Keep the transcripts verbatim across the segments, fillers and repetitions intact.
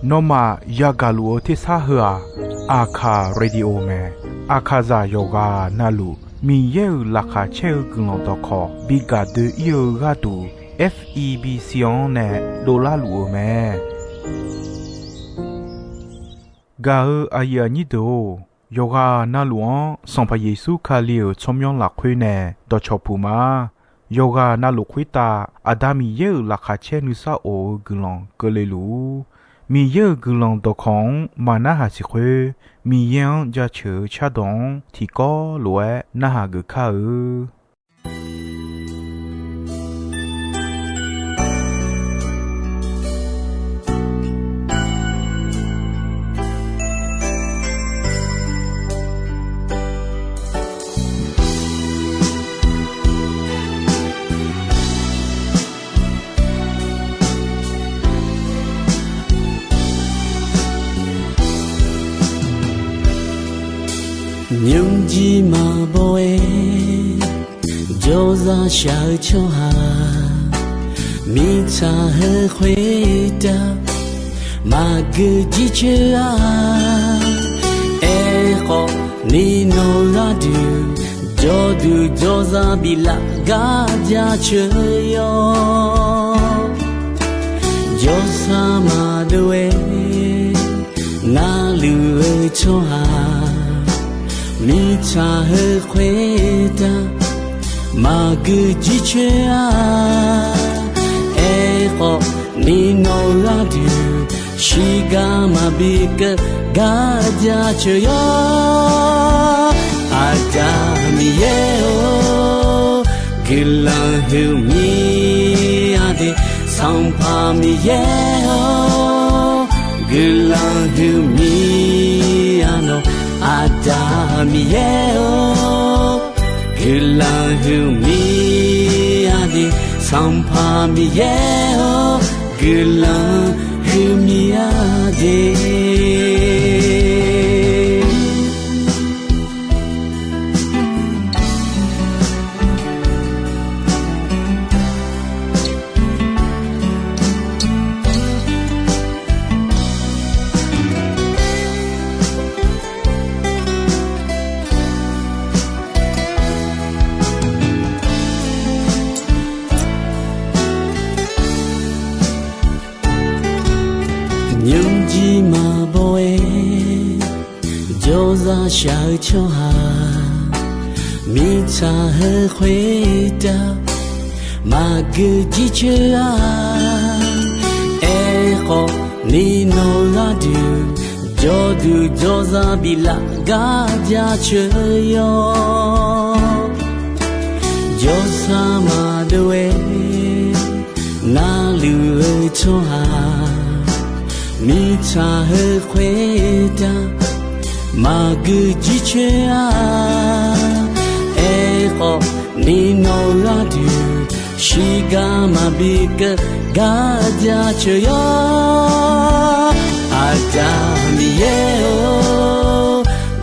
Nawmaf yagaq luf-eu tersar heu-aq, Aqkaq Radio mae. Aqkaqzaq yawqghaq navluf Miqyaer-euq laqkhaq caer-eu guiqlanq dawqkawq bi gaq doe-ir-eu gharduq, F E B C-anr nae dovlar luf-eu mae. Gaq-eu aqyuif aqnyir deuq-or, yawqghaq navluf-anr Sanqpaq Yeqsur Kali-euq tsawrmyanr lafkhoer nae dawqcawq puq ma. Yawqghaq navluf khoertav Aqda Miqyaer-euq laqkhaq caer nuisar of-eu guiqlanq keuvle luf-ur. Miqyaer-euq guiqlanq dawqkawq-anr maqnarhaq siq khoer, Miqyaer-anr jaceuq-eu cardawq-anr tiqkawv lof-aer narhaq geuf kar-eu. Nymrjir maqbaw-aer jawrzaq shaq-eu tsawrhaq, mirtsaq heu khoertav maqgeu jircoer-a. Aerkhawf, ni nawq gharduq jawrduq jawrzaq biflaf gar jaceuq yawr. Jawrsar maqdov-aer narluf-eu tsawrhaq, mirtsaq heu khoertav maqgeu jircoer-a. Aerkhawf, ni nawq gharduq shiqgar maqbi keuv gar jaceuq yawr. Aqda Miqyaer-or, guiqlanq huiqmir-a de. Sanqpaq Miqyaer-or, guiqlanq huiqmir-a nawq. Aqda Miqyaer-or, guiqlanq huiqmir-a de. Sanqpaq Miqyaer-or, guiqlanq huiqmir-a de. Nymrjir maqbaw-aer jawrzaq shaq-eu tsawrhaq, mirtsaq heu khoertav maqgeu jircoer-a. Aerkhawf, ni nawq gharduq jawrduq jawrzaq biflaf gar jaceuq yawr. Jawrsar maqdov-aer narluf-eu tsawrhaq, mirtsaq heu khoertav maqgeu jircoer-a. Aerkhawf, ni nawq gharduq shiqgar maqbi keuv gar jaceuq yawr. Aqda Miqyaer-or,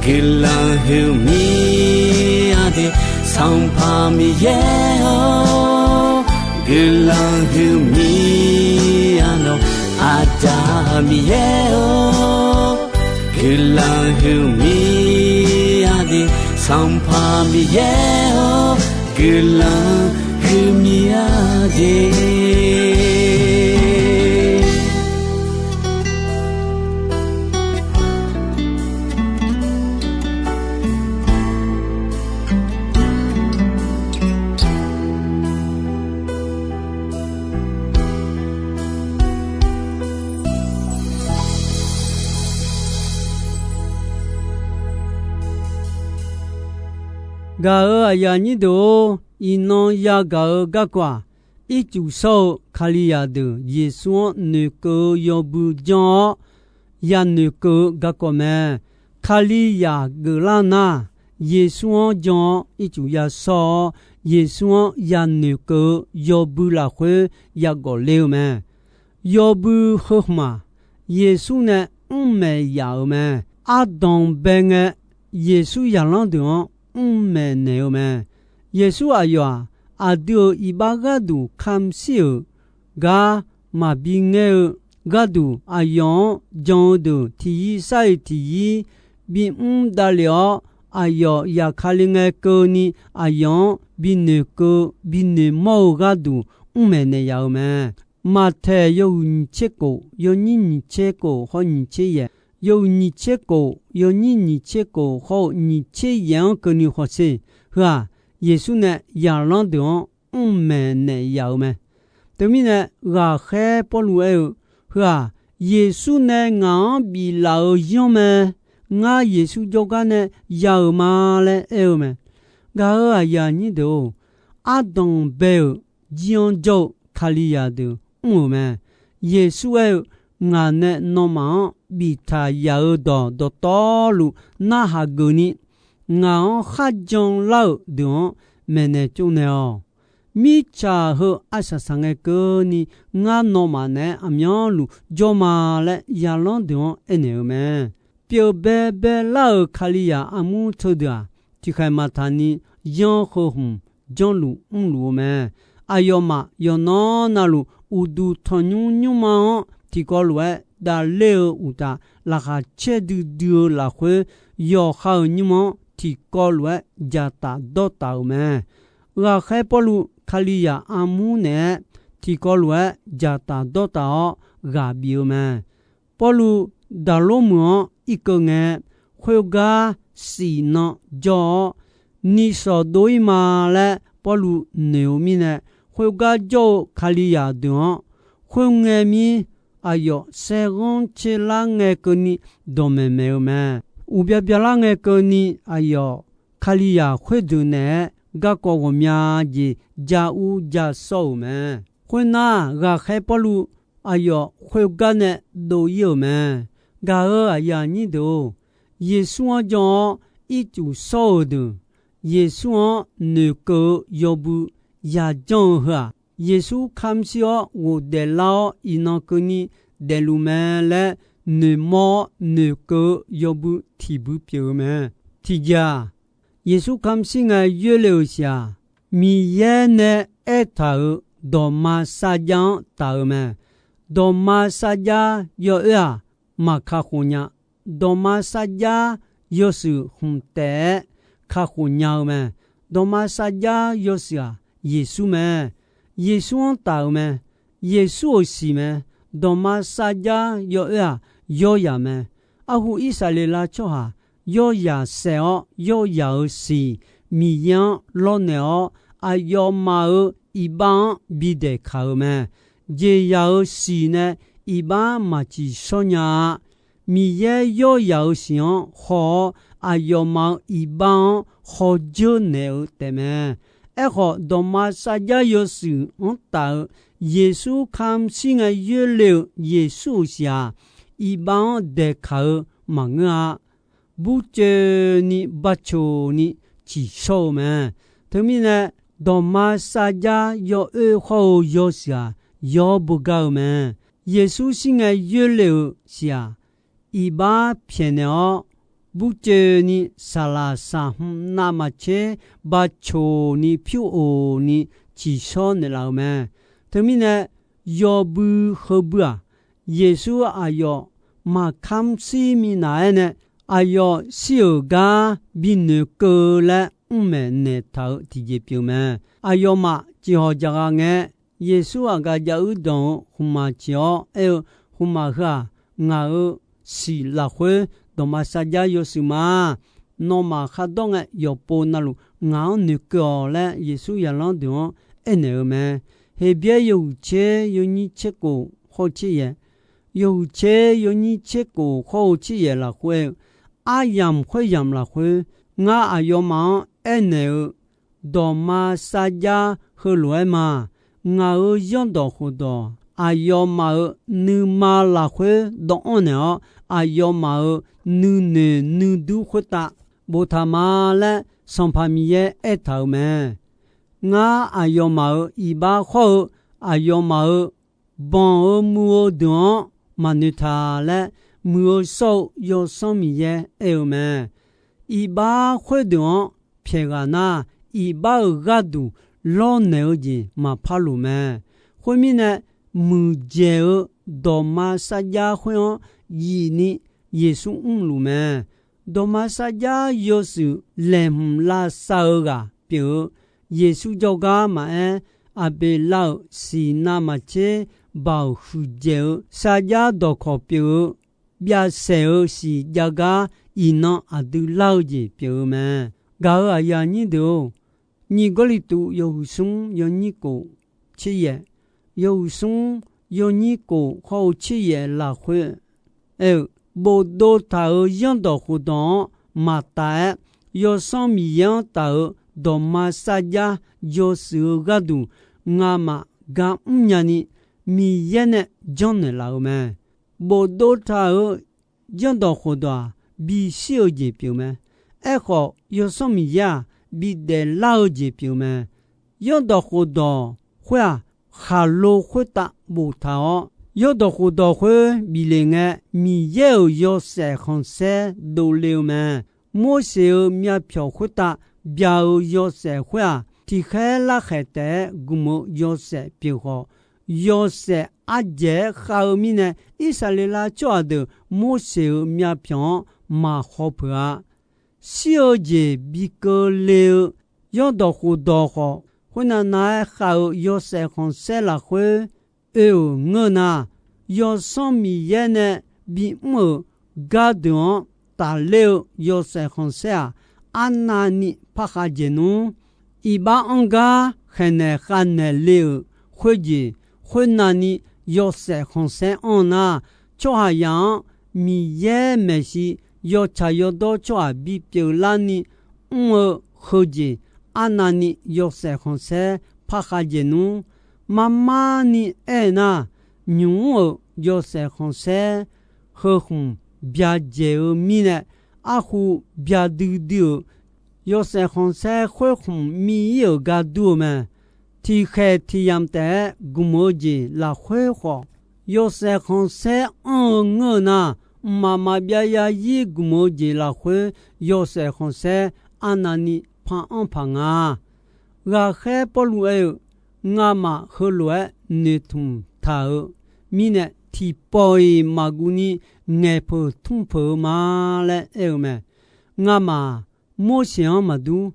guiqlanq huiqmir-a de. Sanqpaq Miqyaer-or, guiqlanq huiqmir-a nawq. Aqda Miqyaer-or, guiqlanq huiqmir-a de. Sanqpaq Miqyaer-or, guiqlanq huiqmir-a de. Gaq-euq aqyuif aqnyir deuq-or, iqnan yagaq-eu garkawv-aq, ircuf shawr-eu Kalizaq deuq Yeqsur-anr noeqkeuv-eu yawbui janr-awr yanoeqkeuv-eu garkawv mae. Kalizaq geuflar nar, Yeqsur-anr jan-awr ircuf yashawr-awr, Yeqsur-anr yanoeqkeuv-eu yawbui lafkhoer yaghawf ler-eu mae. Yawbui heu hmq-aq, Yeqsur nae mrmaeq yaf-euq mae. Ardanq bae ngae, Yeqsur zaqlanr deuq-anr mrmaeq naeq-eu mae. Yeqsur aqyawf-aq, aqdui-euq iqbax gharduq kamq shir-euq gar maqbi ngaer-eu gharduq, aqyawf-anr jan-eu deuq tiqyir sar-iq tiqyir bimr davlef-awr, aqyawf zafkale ngae keuvni aqyawf-anr binoeq keuv binoeq mawr-eu gharduq mr maeqnaeq yaf-eu mae. Maqtaeq yawhuiq nyiq tser kof, yawnyir nyiq tser kof hawr nyiq tser yaef, yawhuiq nyiq tser kof, yawnyir nyiq tser kof hawr-eu nyiq tser yaef-anr keuvni hawsher. Heu-aq, Yeqsur nae zaqlanr deuq-anr mr maeqnaeq yaf-eu mae. Teumirnae, ghaqkhaer Pawrluv aer-eu, Heu-aq, Yeqsur nae ngaq-anr biflaf-euq yanr mae. Ngar Yeqsur jawrgar nae ya-euq ma laer aer-eu mae. Gaq-euq aqyuif aqnyir deuq-or, ardanq bae-euq jir-anr jawr-eu Kalizaq deuq mr-euq mae. Yeqsur aer-eu, Ngaq nae nawmaf-anr biftaq yaf-eu dawq dawqtawvluf narhaq geufni, ngaq-anr kharjan lar-euq deuq-anr maeqnaeq tsovnaeq-awq. Mirtsaq heu arsaq saq ngae keuvni, ngar nawmaf naeq-aer aqmyanluf jawr ma laer zaqlanr deuq-anr aernaeq-eu mae. Pyeuf baebae lar-euq Kalizaq armur teudeuq-aq, tiqkhaeq maqtaqni yanr heu hmq janrluf mrluf-eu mae. Aqyawfmaf yawqnan navluf uqduq tanqnymr nymrma-anr tiqkawv lof-aer davler-eu uqtaf, laqkhaq caer duidui-eu lafkhoer, yawqha-euq nymr-anr tiqkawv lof-aer dzaqtaf dawrtaf-euq mae. Ghaqkhaer Pawrluv Kalizaq armur naeq-aer tiqkawv lof-aer dzaqtaf dawrtaf-awr ghaq bif-eu mae. Pawrluv Daqlormeuq-anr irkeuv ngae, khoergar siq nan jawr-awr, nishawq dov-ir ma laer Pawrluv noeq-eu mirnae, khoergar jawr-eu Kalizaq deuq-anr, khoerngae mir aqyawf saerghanr tserlar ngae keuvni dawqmaeq maeq-eu mae. Uqbya byalar ngae keuvni aqyawf Kalizaq khoerdeuq naeq-aer garkawv ghawqmya jeq ja ur ja sawr-euq mae. Khoernar, ghaqkhaer Pawrluv aqyawf khoergar nae dov-ir-euq mae. Gaq-euq aqyuif aqnyir deuq-or, Yeqsur-anr jan-awr ircuf shawr-euq deuq, Yeqsur-anr noeqkeuv-eu yawbui yajanr-eu heu-aq, Yeqsur kamq shir-awr ghofdaef lar-awr iqnan keuvni daefluf mae laer noeqmawr-awr noeqkeuv-eu yawbui tiqbui pyeuf-eu mae. Tiqjeq-aq, Yeqsur kamq shir ngae yoerle-euq siq-aq, Miqyaer nae aertaq-euq dawqma sarjax-anr taf-eu mae. Dawqma sarjax yawoer-aq, maqkakhof nya. Dawqma sarjax yawshuif hmq taef-aer kakhof nya-eu mae. Dawqma sarjax yawshuif-aq, Yeqsur mae. Yeqsur-anr taf-euq mae. Yeqsur-euq siq mae. Dawqma sarjax yawoer-aq, yawryaq mae. Arhu Irsaqleqlav tsawrhaq yawryaq saef-awr, yawryaq-euq siq Miqyaer-anr lawrnaeq-awr, aqyawfmaf-euq iqbax-anr bidaeq kaq-euq mae. Jeqzaq-euq siq nae iqbax maq tsiqshawr nya-a. Miqyaer yawryaq-euq siq-anr haw-awr, aqyawfmaf-euq iqbax-anr hawdzeur naeq-eu taefmae. Aerkhawf, dawqma sarjax yawshuif-anr taf-eu Yeqsur kamq shir ngae yoerle-euq Yeqsur-euq siq-aq, iqbax-anr daeqkaq-eu maqngeur-a. Burcoeni bacoq ni tsiqshawr-eu mae. Teumirnae, dawqma sarjax yawoer hawr-eu yawshuif-aq, yawr beugar-eu mae. Yeqsur shir ngae yoerle-euq siq-aq, iqbax pyaeqnaeq-awr, burcoeni saqlaq saqhmq navmaqtser bacoq ni pyur of ni tsiqshawr naeqlaf-euq mae. Teumirnae, yawbui heubui-aq, Yeqsur aqyawf maqkamr shir minav-aer nae, aqyawf shir-euq gar binoeq keuv laer mr maeqnaeq taq-eu tiqjeq pyeuf mae. Aqyawfmaf ciqhawq jaqghaq ngae, Yeqsur aqgaf jav uir danq-eu khmqmaq ciq-awr aer-eu, Khmqmaq heu-aq, ngaq-euq siq lafkhoer dawqma sarjax yawshuif ma. Nawmaf khardawr ngae yawqpov navluf ngaq-anr noeqkeuv-awq laer Yeqsur zaqlanr deuq-anr aernaeq-eu mae. Heqbyaer yawhuiq tser yawnyir tser kof hawr-eu tser yaeq, yawhuiq tser yawnyir tser kof hawr-eu tser yaeq lafkhoer aer-eu, aryamq khoeryamq lafkhoer ngar aqyawfmaf-anr aernaeq-eu, dawqma sarjax heulof-aer ma. Ngaq-euq zanrdawq khofdawq aqyawfmaf-euq nuima lafkhoer dawvanr naeq-awr, aqyawfmaf-euq nuinoeq nuidur khoertav boftaq ma laer Sanqpaq Miqyaer aertaq-euq mae. Ngar aqyawfmaf-euq iqbax hawr-eu aqyawfmaf-euq banq-eu muiq-eu deuq-anr maqnoeq taq laer, Muiq-eu shawr-eu Yawsanr Miqyaer aer-eu mae. Iqbax khoerdeuq-anr pyaeq ghaq nar, iqbax-euq gharduq lawrnaeq-eu jeq maqpar loq mae. Khoermirnae, muiqdzaeq-eu dawqma sarjax khoer-anr yif ni Yeqsur mrluf mae. Dawqma sarjax yawshuif laeqhmq lavsav-eu ghaq pyeuf-eu, Yeqsur jawrgar maqaer, Aqbeqlav-euq siqnav maqtser baoq huiqdzaeq-eu sarjax dawqkawq pyeuf-eu, byavsaeq-eu siq jav gar iqnan aqdui lar-eu jeq pyeuf-eu mae. Gaq-euq aqyuif aqnyir deuq-or, nyiq Gawrliqtu yawhuiq smr yawnyir kof tser yaef, yawhuiq smr yawnyir kof khawr-eu tser yaef lafkhoer aer-eu, bofdov taq-euq zanrdawq khofdawq-anr maqtaf-aer, Yawsanr Miqyaer-anr taf-euq dawqma sarjax yawshuif-eu gharduq ngamaf gar mrnya ni Miqyaer nae janrnaeq laf-euq mae. Bofdov taq-euq zanrdawq khofdawq-aq, bishir-eu jeq pyeuf mae. Aerkhawf, Yawsanr Miqyaer-aq, bidaef lar-eu jeq pyeuf mae. Zanrdawq khofdawq khoer-aq, khaqlo khoertav boftaq-awr, zanrdawq khofdawq khoer bif le ngae, Miqyaer-euq yawshaef khanqsaer dovle-eu mae. Morseq-euq myavpyawq khoertav bya-eu yawshaef khoer-aq, tiqkhaer larkhaeq taef-aer gmq-eu yawshaef pyeuf khawf, yawshaef ardzaeq-aer khav-eu mirnae, Irsaqleqlav tsawrhaq deuq Morseq-euq myavpyawq-anr maq haw peuq-a. Shir-eu jeq bi keuvle-eu zanrdawq khofdawq khawf, khoernav nav-aer khav-eu yawshaef khanqsaer lafkhoer oe-euq ngeur nar, Yawsanr Miqyaer nae bimr-euq gardeuq-anr tafler-eu yawshaef khanqsaer-aq, arnavni parkhav dzaeq nmr. Iqbax anr gar khaeqnaeq khavnaeq le-euq khoerjeq, khoernavni yawshaef khanqsaer anr nar, tsawrhaqzaq-anr Miqyaer maeqshi yawtsaq yawdawr tsawrhaq bipyeuf larni mr-eu heujeq, arnavni yawshaef khanqsaer parkhav dzaeq nmr. Marmarni aer nar, nymq mr-euq yawshaef khanqsaer heu khmq byadzaeq-eu mirnae, arhu byadui dui-euq yawshaef khanqsaer khoer khmq mir-ir-euq gar dur-eu mae. Tiqkhaeq tiqyamq taef-aer gmq-eu jeq lafkhoer khawf, yawshaef khanqsaer anr-eu ngeur-eu nar, mqmaq maqbyav yarzir gmq-eu jeq lafkhoer yawshaef khanqsaer arnavni par anr paq nga. Ghaqkhaer Pawrluv aer-eu, ngamaf heulof-aer noeqtmq taq-euq mirnae, tiqpawf-iq maqguv ni ngaeqpeuq tmr peuq-eu ma laer aer-eu mae. Ngamaf-aq, Morseq-anr maqdur.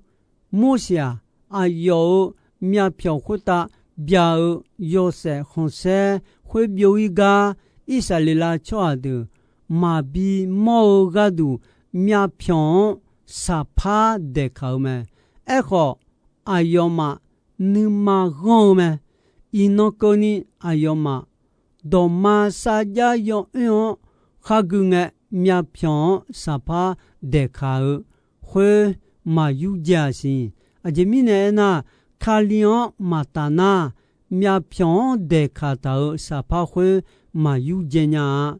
Morseq-aq, aqyawf-euq myavpyawq khoertav bya-eu yawshaef khanqsaer khoer byov-ir gar, Irsaqleqlav tsawrhaq deuq maqbi mawr-eu gharduq myavpyawq-anr saqpar daeqkaq-eu mae. Aerkhawf, aqyawfmaf nuima ghanr-eu mae. Iqnan keuvni aqyawfmaf dawqma sarjax yawoer-anr khar gui ngae, myavpyawq-anr saqpar daeqkaq-eu khoer maq yurdzae-aq siq. Aqjeq mirnae aernar, Kali-anr maqtaf nar, myavpyawq-anr daeqkaq taq-euq saqpar khoer maq yurdzae nya-a.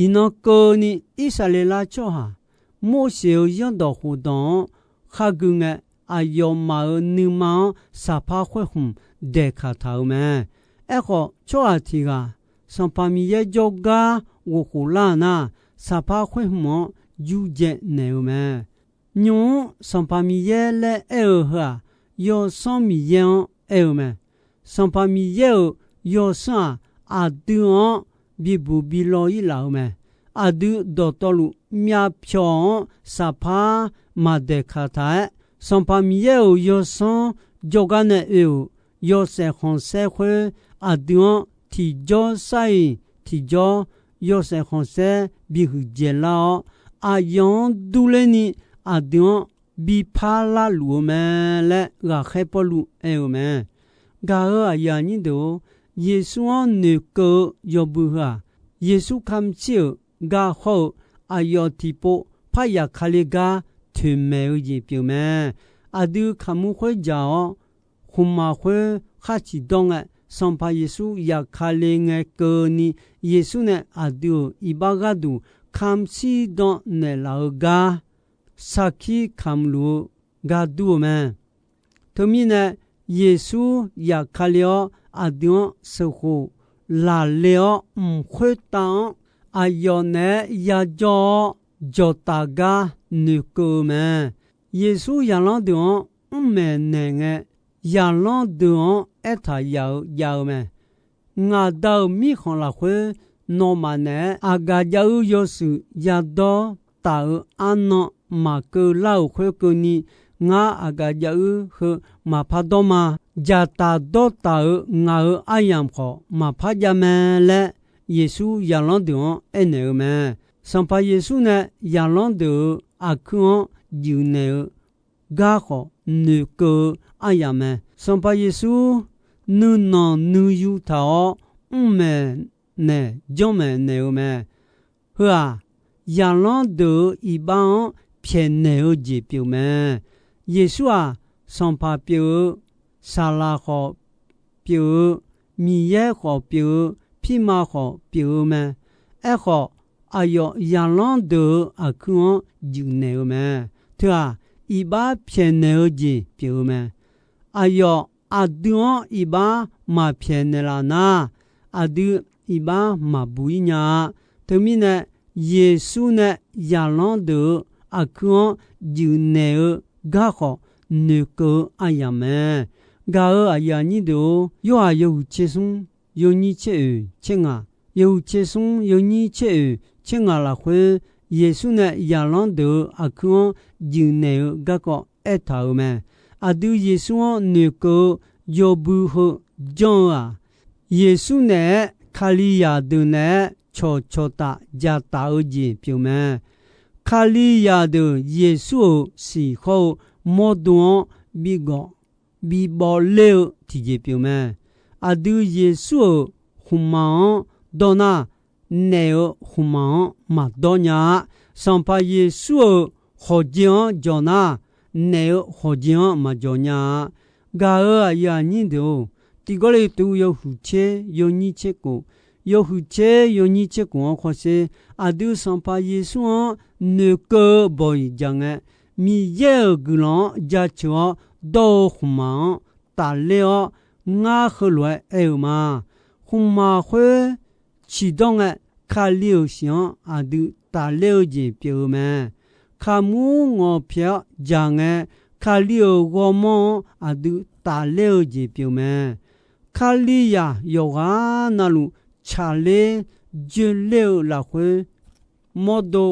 Iqnan keuvni Irsaqleqlav tsawrhaq Morseq-euq zanrdawq khofdawq-anr khar gui ngae, aqyawfmaf-euq nuima-anr saqpar khoer khmq daeqkaq taq-euq mae. Aerkhawf, tsawrhaq tiq ghaq Sanqpaq Miqyaer jawrgar ghofkhof lar-euq nar, saqpar khoer khmq-anr yurdzae naeq-eu mae. Nymq-mr Sanqpaq Miqyaer laer aer-eu heu-aq, Yawsanr Miqyaer-anr aer-eu mae. Sanqpaq Miqyaer-euq Yawsanr-aq, aqdui-anr bibuq bi law-ir laf-eu mae. Aqdui dawqtawvluf myavpyawq-anr saqpar maq daeqkaq taq-aer, Sanqpaq Miqyaer-euq Yawsanr jawrgar nae oe-euq yawshaef khanqsaer khoer, aqdui-anr tiqjawr sar-iq tiqjawr yawshaef khanqsaer bihuiq dzaeqlar-awr, aqyawf-anr durler ni aqdui-anr bi parlar luf-eu mae laer ghaqkhaer Pawrluv aer-eu mae. Gaq-euq aqyuif aqnyir deuq-or, Yeqsur-anr noeqkeuv-eu yawbui heu-aq, Yeqsur kamq shir-euq gar hawr-eu aqyawf tiqpov par yaf Kali gar toeqmaeq-eu jeq pyeuf mae. Aqdui kaqmur khoer dzaq-awr, khmqmaq khoer khar ciqdawr ngae, Sanqpaq Yeqsur yaf Kali ngae keuvni, Yeqsur nae aqdui-euq iqbax gharduq kamq shirdan naeqlaf-eu gar sarkir kamq luf-eu gar dur-eu mae. Teumirnae, Yeqsur yaf Kali-awr aqdui-anr sheuqkhof laqle-awr mq khoertav-anr aqyawf naeq-aer yajawr-awr jawqtaf gar noeqkeuv-eu mae. Yeqsur zaqlanr deuq-anr mrmaeq naeq ngae, zaqlanr deuq-anr aertaq yaf-eu jav-eu mae. Ngaq Da-euq mirkhanq lafkhoer nawmaf naeq-aer aqgaf jav-eu yawshuif yadawr taf-euq arnan maqkeuv lar-euq khoerkeuvni, ngar aqgaf jav-eu heu maqpar dawr ma. Dzaqtaf dawrtaf-euq ngaq-euq aryamq khawf maqpar jav mae laer, Yeqsur zaqlanr deuq-anr aernaeq-eu mae. Sanqpaq Yeqsur nae zaqlanr deuq-euq aqkuir-anr juif naeq-eu gar khawf noeqkeuv-eu aryamq mae. Sanqpaq Yeqsur nuinanq nuiyu taq-awr mrmaeq naeq janrmaeq naeq-eu mae. Heu-aq, zaqlanr deuq-euq iqbax-anr pyaeqnaeq-eu jeq pyeuf mae. Yeqsur-aq, sanqpaq pyeuf-eu, saqlaq khawf pyeuf-eu, Miqyaer khawf pyeuf-eu, pirma khawf pyeuf-eu mae. Aerkhawf, aqyawf zaqlanr deuq-euq aqkuir-anr juif naeq-eu mae. Teu-aq, iqbax pyaeqnaeq-eu jeq pyeuf-eu mae. Aqyawf aqdui-anr iqbax maqpyaeq naeqlaf nar, aqdui iqbax maqbuq-ir nya-a. Teumirnae, Yeqsur nae zaqlanr deuq-euq aqkuir-anr juif naeq-eu gar khawf noeqkeuv-eu aryamq mae. Gaq-euq aqyuif aqnyir deuq-or, Yorhaq yawhuiq tser smr yawnyir tser oeq tser ngaq, yawhuiq tser smr yawnyir tser oeq tser ngaq lafkhoer, Yeqsur nae zaqlanr deuq-euq aqkuir-anr juif naeq-eu garkawv aertaq-euq mae. Aqdui Yeqsur-anr noeqkeuv-eu yawbui heu janr-eu-aq, Yeqsur naeq-aer Kalizaq deuq naeq-aer cawqcawq taf dzaqtaf-eu jeq pyeuf mae. Kalizaq deuq Yeqsur-euq siqkhawr-eu mawrdo-anr bigawf bibawv ler-eu tiqjeq pyeuf mae. Aqdui Yeqsur-euq khmqmaq-anr dawr nar, naef-euq khmqmaq-anr maqdawr nya-a. Sanqpaq Yeqsur-euq khawqjeq-anr jawq nar, naef-euq khawqjeq-anr maqjawq nya-a. Gaq-euq aqyuif aqnyir deuq-or, Tiq Gawrliqtu yawhuiq tser yawnyir tser kof, yawhuiq tser yawnyir tser kof-anr khawf sher, aqdui Sanqpaq Yeqsur-anr noeqkeuv-eu bawq-iq jaq ngae, Miqyaer-euq guiqlanq-anr jaceuq-awr dawr-eu khmqmaq-anr tafler-awr, ngar heulof-aer aer-eu ma. Khmqmaq khoer ciqdawr ngae, Kali-euq siq-anr aqdui tafler-eu jeq pyeuf-eu mae. Kaqmur ngawqpyaeq-awr jaq ngae, Kali-euq ghawrmawr-anr aqdui tafler-eu jeq pyeuf mae. Kalizaq yawqghaq navluf tsaqler joeler-eu lafkhoer, mawrdo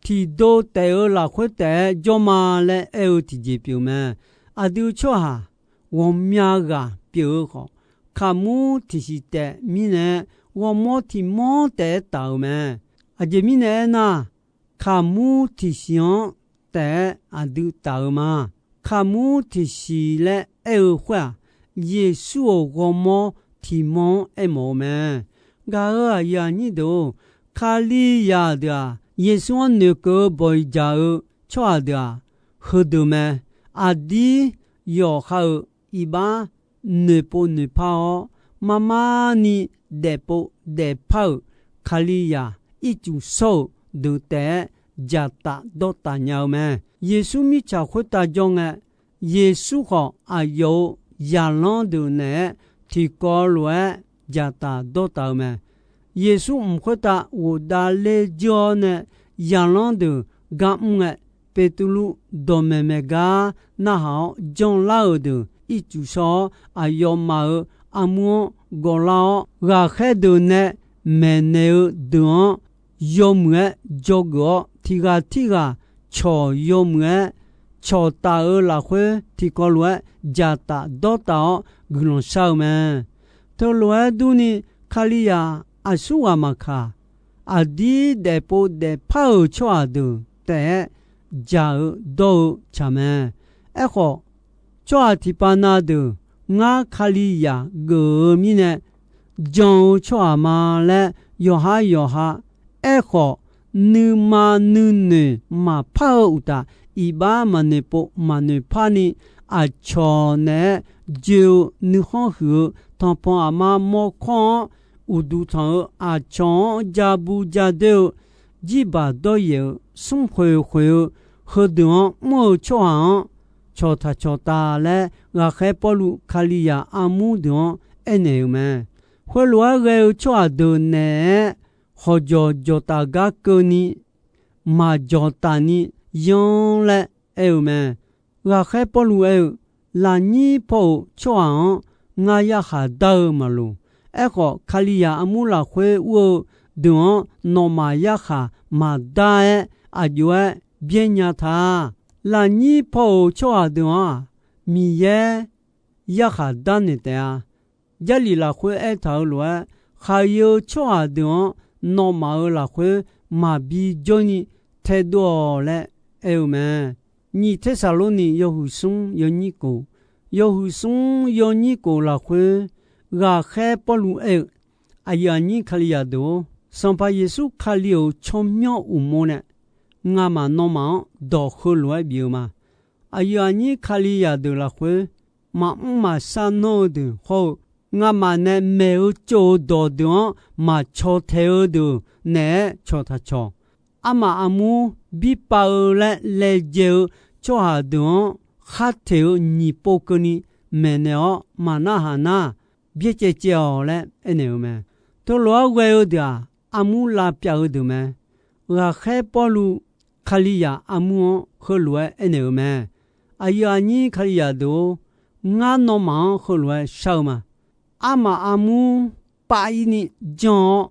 tiqdo taef-eu lafkhoer taef-aer jawr ma laer aer-eu tiqjeq pyeuf mae. Aqdui tsawrhaq ghawqmya ghaq pyeuf-eu khawf, kaqmur tiqsiq taef mirnae, ghawrmawr tiq mawr taef-aer taf-eu mae. Aqjeq mirnae aernar, kaqmur tiqsiq-anr taef-aer aqdui taf-eu ma. Kaqmur tiqsiq laer aer-eu khoer-aq, Yeqsur-euq ghawrmawr tiq mawr-anr aermawf-eu mae. Gaq-euq aqyuif aqnyir deuq-or, Kalizaq deuq-aq, Yeqsur-anr noeqkeuv-eu bawq-iq jaq-eu tsawrhaq deuq-aq, heudeuq mae. Aqdir yawqha-euq iqbax noeqpov noeqpar-awr, marmar ni daefpov daefpar-euq Kalizaq ircuf shawr-euq deuq taef-aer dzaqtaf dawrtaf nya-eu mae. Yeqsur mirtsaq khoertav jawr ngae, Yeqsur khawf aqyawf-euq zaqlanr deuq naeq-aer tiqkawv lof-aer dzaqtaf dawrtaf-eu mae. Yeqsur mq khoertav ghofdav ler jeur-awr nae, zaqlanr deuq gar mr ngae, Beqtuvluv dawqmaeq maeq gar narhaq-awr janlar-euq deuq ircuf shawr-awr, aqyawfmaf-euq armur-anr gawvlar-awr, ghaqkhaer deuq nae maeqnaeq-eu deuq-anr yawmuiq-aer dzawgeuf-awr, tiq ghaq tirghaq cawq yawmuiq-aer cawqtaf-eu lafkhoer, tiqkawv lof-aer dzaqtaf dawrtaf-awr guiqlanq shar-eu mae. Teulof-aer durni, Kalizaq aqsurghaq maqkaq, aqdir daefpov daefpar-euq tsawrhaq deuq taef-aer dzaq-eu dawr-eu tsaq mae. Aerkhawf, tsawrhaq tiqpav na deuq ngar Kalizaq geuf-eu mirnae jan-eu tsawrhaq ma laer yawqha yawqha aerkhawf, nuima nuinoeq maqpar-eu uqtaf, iqbax maqnoeqpov maqnoeqpar ni, aqcawq naeq-aer joe-eu nuikhanr huiq-eu tanqpanq aqma mawrkawr-anr uqduq tanq-eu, aqcawq-anr ja bu ja doer-eu, jirbaq dawryaef-euq, smrkhoeq khoeq-eu, heudeuq-anr mr-eu tsawrhaq-anr, cawqtaq cawqtaq laer ghaqkhaer Pawrluv Kalizaq armur deuq-anr aernaeq-euq mae. Khoerlof-aer ghae-eu tsawrhaq deuq naeq-aer khawqjawq jawqtaf gar keuvni, maqjawq taf ni yanr laer aer-eu mae. Ghaqkhaer Pawrluv aer-eu, Lafnyir paw-euq tsawrhaq-anr ngar yarkhaq dar-eu maqloq. Aerkhawf, Kalizaq armur lafkhoer ur-eu deuq-anr nawmaf yarkhaq maqdar-aer aqjox-aer byaer nya ta. Lafnyir paw-euq tsawrhaq deuq-anr-aq, Miqyaer yarkhaq darnaeq taef-a. Jarlif lafkhoer aertaq-euq lof-aer, khaqi-eu tsawrhaq deuq-anr nawmaf-euq lafkhoer maqbi jawrni taedov-awq laer aer-eu mae. Nyiq Tersaqlorniv yawhuiq smr yawnyir kof, yawhuiq smr yawnyir kof lafkhoer, ghaqkhaer Pawrluv aer-eu, Aqyuif aqnyir Kalizaq deuq-or, Sanqpaq Yeqsur Kali-euq tsawrmyanr uqmov nae ngamaf nawmaf-anr dawq heulof-aer bif-eu ma. Aqyuif aqnyir Kalizaq deuq lafkhoer, maqmr maqshar nanr-eu deuq hawr-eu, ngamaf nae maeq-eu tsov-eu dawqdeuq-anr maqcaw taeq-eu deuq naeq-aer cawq taq cawq. Armaf armur birpav-eu laer laejae-eu tsawrhaq deuq-anr khar teq-eu nyiq pov keuvni maeqnaeq-awr maqnarhaq nar, byaerdzae caev-awq laer aernaeq-eu mae. Teulof-aer ghae-eu deuq-aq, armur lavpyav-eu deuq mae. Ghaqkhaer Pawrluv Kalizaq armur-anr heulof-aer aernaeq-eu mae. Aqyuif aqnyir Kalizaq deuq-or, ngar nawmaf-anr heulof-aer shar-eu ma. Armaf armur pav-ir ni jan-awr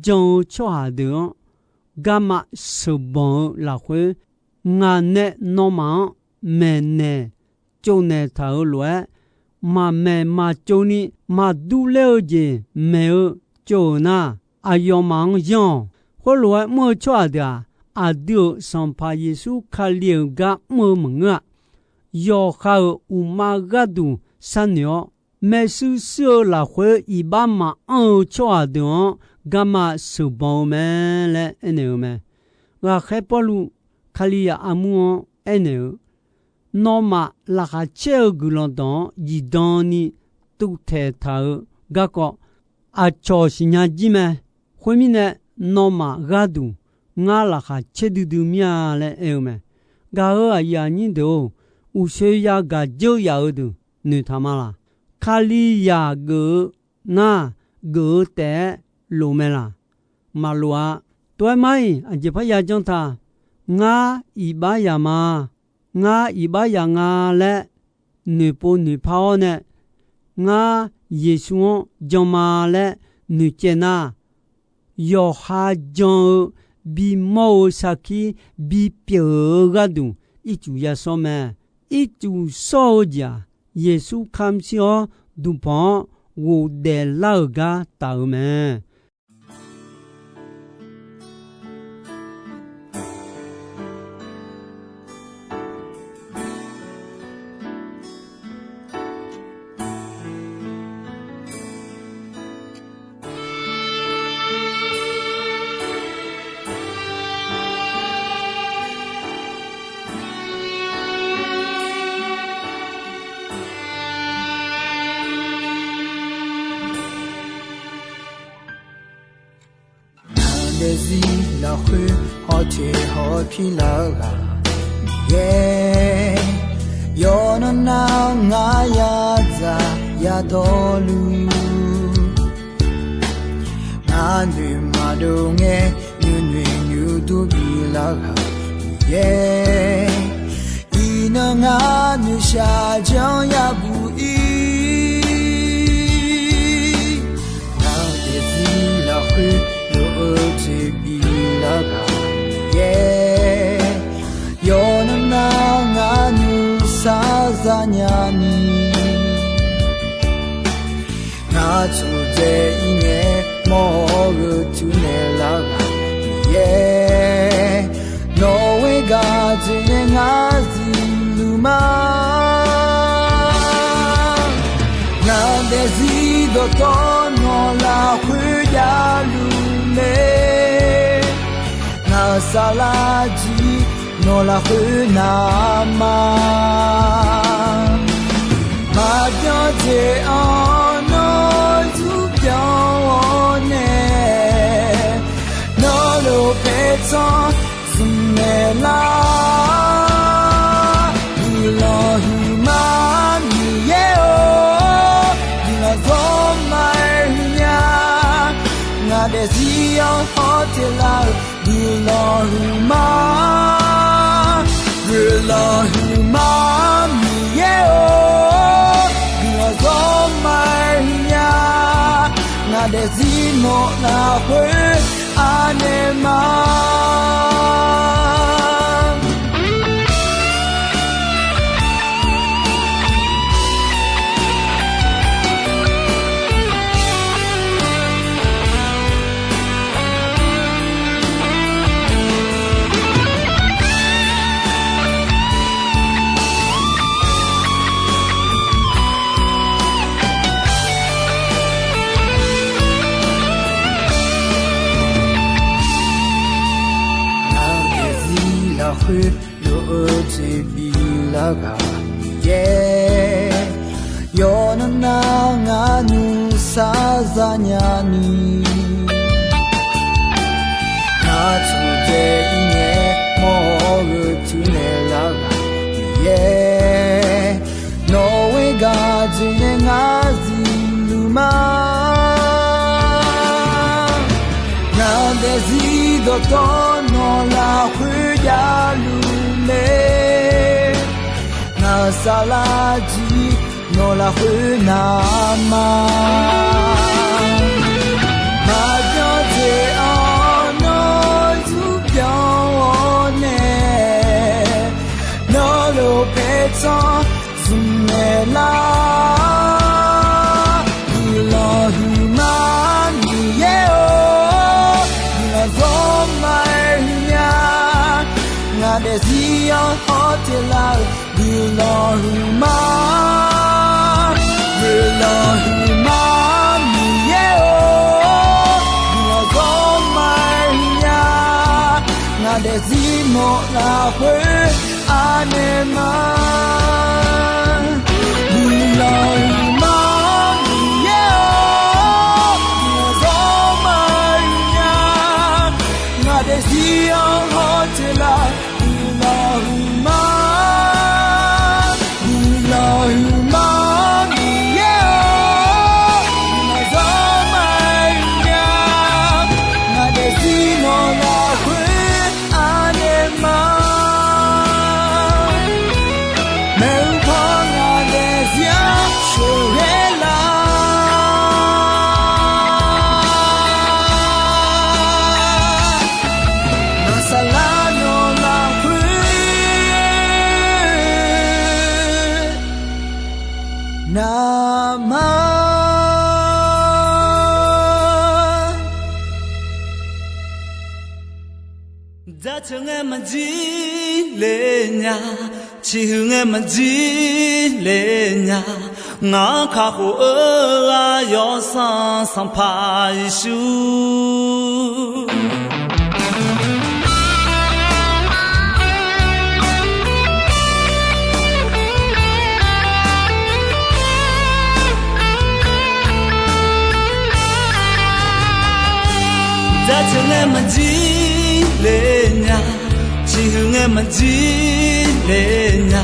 jan-eu tsawrhaq deuq-anr garma sheuqbanq-eu lafkhoer, ngaq nae nawmaf-anr maeqnaeq tsovnaeq taq-euq lof-aer, maqmaeq maqtsov ni maqdur ler-eu jeq maeq-eu tsov-euq nar, aqyawfmaf-anr yanr-awq. Khoerlof-aer mr-eu tsawrhaq deuq-aq, aqdui-euq Sanqpaq Yeqsur Kali-euq gar mr-eu maqngeur-a. Yawqha-euq uqma gharduq sharnoeq-awr, maershuir shuir-eu lafkhoer iqbax maqanr-eu tsawrhaq deuq-anr garma sheuqbanq-eu mae laer aernaeq-eu mae. Ghaqkhaer Pawrluv Kalizaq armur-anr aernaeq-eu, nawmaf laqkhaq caer-eu guiqlanq dawq-anr zifdan ni tuvtaeq taq-eu garkawv aqcawq siqnya jir mae. Khoermirnae, nawmaf gharduq ngar laqkhaq caer duidui mir-a laer aer-eu mae. Gaq-euq aqyuif aqnyir deuq-or, uqshoe yagaq dzeur yaf-eu deuq noeqtaq ma laq? Kalizaq geuf-eu nar, geuf-eu taef-aer lof mae laq? Maqlof-a. Tov-aer mar-iq aqjeq parya janr ta. Ngar iqbax yaq ma. Ngar iqbax yaq nga laer noeqpov noeqpar-awr nae, ngar Yeqsur-anr jan ma laer noeqcaev nar, yawqha jan-eu bimawr-eu sarkir bipyeuf-eu gharduq ircuf yashawr mae. Ircuf shawr-eu jeq-aq, Yeqsur kamq shir-awr duqpanq-anr ghofdaef lar-euq gar taf-eu mae. Ngaq daefzir lafkhoer hawteq hawpir lar-eu ghaq Miqyaer, yawqnan nar ngar yadzaq yadawrluf, ngar noeqma dov ngae nuinoeq nuidur bilar ghaq Miqyaer, iqnan ngar noeqshaq janr yabuq ir. Ngaq daefzir lafkhoer lof-eu jeq bilar ghaq Miqyaer, yawqnan nar ngar nuisar zanya ni, ngar tsofdzae ir ngae mawr-eu teunaeq lar ghaq Miqyaer, nawq-eu gaq jeq nae ngar zifluf ma. Ngaq daefzir dawqtawv nawq lafkhoer javluf mae. Ngaq saflar jir nawq lafkhoer navma, maqbyan jeq-anr nawr zurbyan-awr nae, nawr lof paertsanr smq naeq lar. Guiqlanq huiqma Miqyaer-or, guiqlanq dawqma-aer huiqnya. Ngaq daefzir-anr hawteq lar-eu guiqlanq huiqma, guiqlanq huiqma Miqyaer-or, guiqlanq dawqma-aer huiqnya. Ngaq daefzir nawq lafkhoer anaeq ma. Ngaq daefzir lafkhoer lof-eu jeq biflar ghaq Miqyaer, yawqnan nar ngaq nuisar zanya ni, ngaq taqdzae ir ngae mawr-eu cuirnaeq lar ghaq Miqyaer, nawq-euq gaq jeq nae ngar zifluf ma. Ngaq daefzir dawqtawv nawq lafkhoer javluf mae. Ngaq saflar jir nawq lafkhoer navma. Maqbyan jeq-anr nawr zurbyan-awr nae, nawr lof paertsanr zmqnaeq lar. Guiqlanq huiqma Miqyaer-or, guiqlanq zawr ma-aer huiqnya. Ngaq daefzir-anr hawteq lar-euq guiqlanq huiqma. Guiqlanq huiqma Miqyaer-or, guiqlanq zawr ma-aer huiqnya. Ngaq daefzir nawq lafkhoer anaeq ma. Guiqlanq huiqma Miqyaer-or, guiqlanq zawr ma-aer huiqnya. Ngaq daefzir-anr hawteq lar guiqlanq huiqma. Guiqlanq huiqma Miqyaer-or, guiqlanq zawr ma-aer huiqnya. Ngaq daefzir nawq lafkhoer anaeq ma. Maeqhu paw ngaq daefzir-anr sheuqghae lar. Ngaq saflar nawq lafkhoer navma. Jaceuq ngae maqjir le nya, ciqhuiq ngae maqjir le nya, ngaq-anr kakhof-eu ghaq Yawsanr Sanqpaq Yeqsur. Jaceuq ngae maqjir le nya, ciqhuiq ngae maqjir le nya,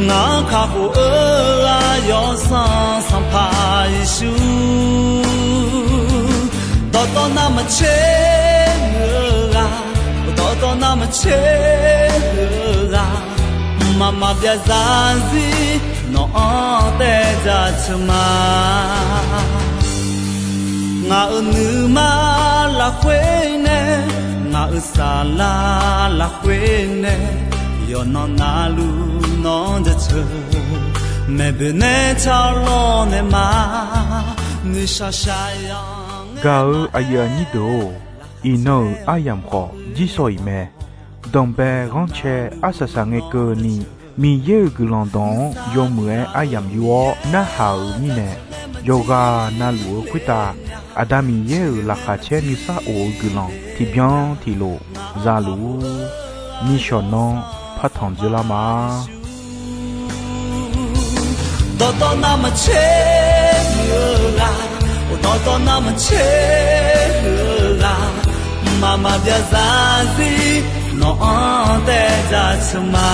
ngaq-anr kakhof-eu ghaq Yawsanr Sanqpaq Yeqsur. Dawqtawv navmaqtser-eu ghaq, dawqtawv navmaqtser-eu ghaq, mqmaq maqbyav zarzir nawq-anr taev jaceuq ma. Ngaq-euq nuima lafkhoer nae, ngaq-euq saflar lafkhoer nae, yawqnan navluf nawq-anr jaceuq, maeqboeq nae tsarlawr naeq ma, nuishaq shaqyaq. Gaq-eu aqyuif aqnyir deuq-or, iqnan-euq aryamq khawf jirsawq iq mae. Danqbae ghanrcae arsaq saq ngae keuvni, Miqyaer-euq guiqlanq dawq-anr yawmuiq-aer aryamq yur-awr narhaq-euq mirnae, yawqghaq navluf-eu khoertav Aqda Miqyaer-euq laqkhaq caer nuisar of-eu guiqlanq tiqbyan tiqlof zaluf-ur. Nishawq nanr partanq dzeurlar ma. Dawqtawv navmaqtser-eu ghaq, dawqtawv navmaqtser-eu ghaq, mqmaq maqbyav zarzir nawq-anr taev jaceuq ma.